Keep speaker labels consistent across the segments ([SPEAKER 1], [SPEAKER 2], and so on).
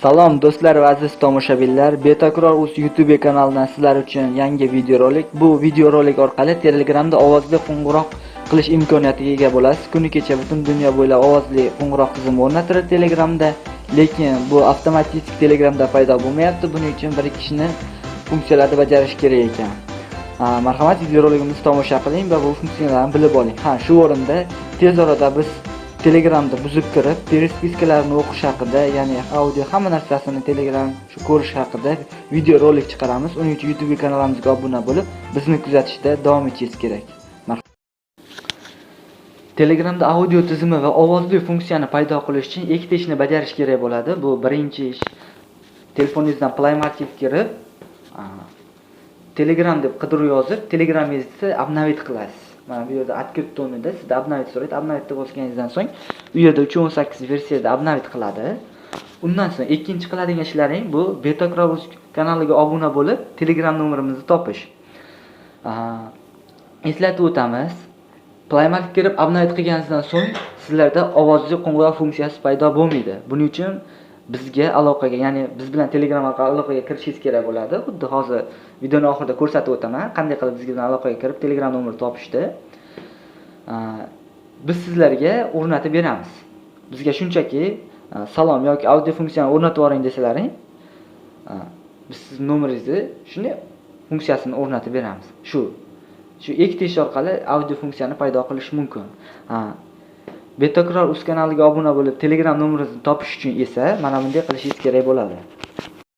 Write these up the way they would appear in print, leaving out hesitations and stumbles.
[SPEAKER 1] Salom, do'stlar va aziz tomoshabinlar. Betakror uz YouTube kanalidan sizlar uchun yangi videorolik. Bu videorolik orqali Telegramda ovozli qo'ng'iroq qilish imkoniyatiga ega bo'lasiz. Kuni kecha butun dunyo bo'ylab ovozli qo'ng'iroq tizimi o'rnatildi Telegramda, lekin bu avtomatik Telegramda paydo bo'lmayapti. Buning uchun bir kishini funksiyalarni bajarish kerak ekan. Ha, marhamat, videorolikimizni tomosha qiling va bu funksiyalarni bilib oling. Ha, shu o'rinda tez orada biz Telegramda buzib kirib, переписка larni o'qish haqida, ya'ni audio hamma narsasini Telegram shu ko'rish haqida videorolik chiqaramiz. Uning uchun YouTube kanalimizga obuna bo'lib, bizni kuzatishda davom etishingiz kerak. Telegramda audio tizimi va ovozli funksiyani paydo qilish uchun ikkita ishni bajarish kerak bo'ladi. Bu birinchi ish: telefoningizdan Play Market kirib, Telegram deb qidiruv yozib, Telegramingizni обновить qilasiz. Mana bu yerda "Открыть" to'nida sizda "Обновить" so'raydi. "Обновить" deb bosganingizdan so'ng u yerda 3.18 versiyada обновить qiladi. Undan so'ng ikkinchi qiladigan ishlaring bu Betakror kanaliga obuna bo'lib, Telegram nomerimizni topish. Eslatib o'tamiz. Play Market kirib обновить qilganingizdan so'ng sizlarda ovozli qo'ng'iroq funksiyasi paydo bo'lmaydi. Buning uchun bizga aloqaga, ya'ni biz bilan Telegram orqali aloqaga kirishingiz kerak bo'ladi. Xuddi hozir videoni oxirida ko'rsatib o'taman, qanday qilib bizga bilan aloqaga kirib Telegram nomerini topishni. Biz sizlarga o'rnatib beramiz. Bizga shunchaki salom yoki audio funksiyani o'rnatib yuboring desalaring, biz sizni nomeringizni shunday funksiyasini o'rnatib beramiz. Shu ikkita ish orqali audio funksiyani paydo qilish mumkin. Betakror uz kanaliga obuna bo'lib, Telegram nomeringizni topish uchun esa mana bunday qilishingiz kerak bo'ladi.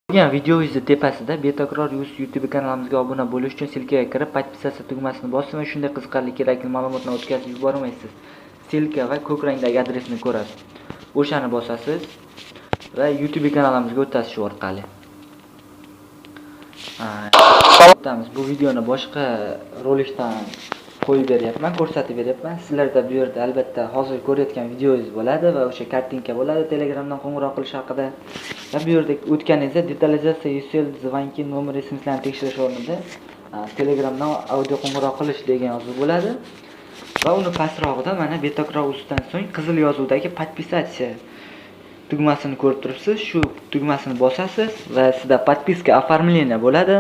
[SPEAKER 1] Ko'rgan videongizni tepasida Betakror uz YouTube kanalimizga obuna bo'lish uchun ссылка ga kirib, "Подписаться" tugmasini bosing va shunday qiziqarli, kerakli ma'lumotni o'tkazib yubormaysiz. Ссылка va ko'k rangdagi adresni ko'rasiz. O'shani bosasiz va YouTube kanalimizga o'tasiz shu orqali. O'tamiz. Bu videoni boshqa rolikdan qo'yib beryapman, ko'rsatib beryapman. Sizlarda bu yerda albatta hozir ko'rayotgan videongiz bo'ladi va o'sha картинка bo'ladi Telegramdan qo'ng'iroq qilish haqida. Va bu yerda o'tganingizda "Детализация Ucell звонки", nomer SMSlarni tekshirish o'rnida Telegramdan audio qo'ng'iroq qilish degan yozuv bo'ladi. Va uni pastrog'ida mana Betakror ustidan so'ng qizil yozuvdagi "Подписаться" tugmasini ko'rib turibsiz. Shu tugmasini bosasiz va sizda подписка оформление bo'ladi.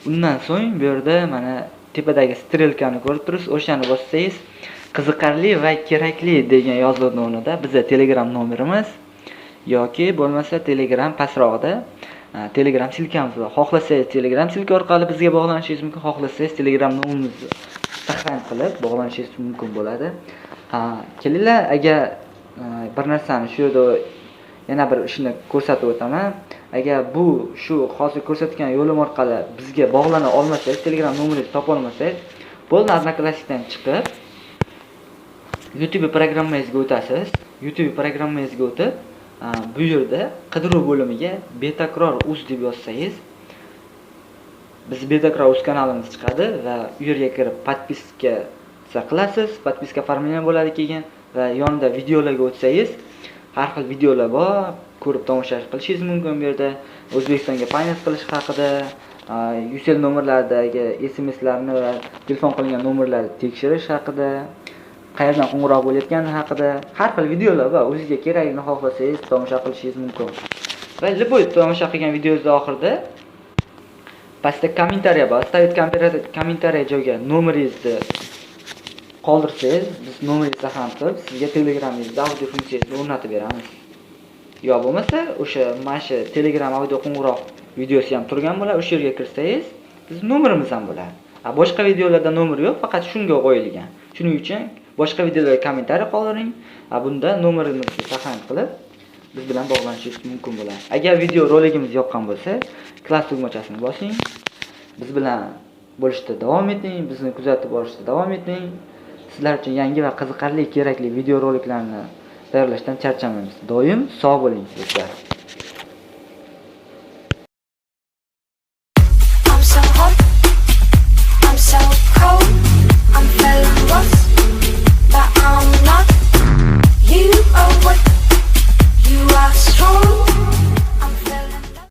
[SPEAKER 1] Undan so'ng bu yerda mana tepadagi стрелка ni ko'rib turibsiz. O'shani bossangiz, "Qiziqarli va kerakli" degan yozuvni o'rnida biza Telegram nomerimiz yoki bo'lmasa Telegram pastrog'ida Telegram ссылка miz bor. Xohlasangiz, Telegram ссылка orqali bizga bog'lanishingiz mumkin, xohlasangiz, Telegram nomerimizni saqlanib qilib bog'lanishingiz mumkin bo'ladi. Ha, kelinglar, agar bir narsani shu yerda yana bir ishni ko'rsatib o'taman. Agar bu shu hozir ko'rsatgan yo'lim orqali bizga bog'lana olmasangiz, Telegram nomeringizni topa olmasangiz, bo'ldi, Одноклассник dan chiqib YouTube programmangizga o'tasiz. YouTube programmangizga o'tib, bu yerda qidiruv bo'limiga Betakror uz deb yozsangiz, biz Betakror uz kanalimiz chiqadi va u yerga kirib подписка qilasiz. Подписка оформление bo'ladi keyin va yonida videolarga o'tsangiz, har xil videolar bor, ko'rib tomosha qilishingiz mumkin. Bu yerda O'zbekistonga finance qilish haqida, Ucell nomerlaridagi SMSlarni va telefon qilingan nomerlarni tekshirish haqida, qayerdan qo'ng'iroq bo'layotgani haqida har xil videolar bor. O'zingizga kerakini xohlasangiz tomosha qilishingiz mumkin. Va любой tomosha qilgan videongizni oxirida pastda комментария bor. "Ставить комментарий" joyga nomeringizni qoldirsangiz, biz nomeringizni saqlanib qilib, sizga Telegramingizda audio funksiyasini o'rnatib beramiz. Yo bo'lmasa, o'sha mana shu Telegram audio qo'ng'iroq videosi ham turgan bo'ladi. O'sha yerga kirsangiz, biz nomerimiz ham bo'ladi. A boshqa videolarda nomer yo'q, faqat shunga qo'yilgan. Shuning uchun boshqa videolarga комментарий qoldiring. A bunda nomerimizni saqlanib qilib, biz bilan bog'lanishingiz mumkin bo'ladi. Agar video roligimiz yoqqan bo'lsa, "Класс" tugmachasini bosing. Biz bilan bo'lishda davom eting, bizni kuzatib borishda davom eting. Sizlar uchun yangi va qiziqarli, kerakli videoroliklarni tayyorlashdan charchamaymiz. Doim sog' bo'ling, do'stlar.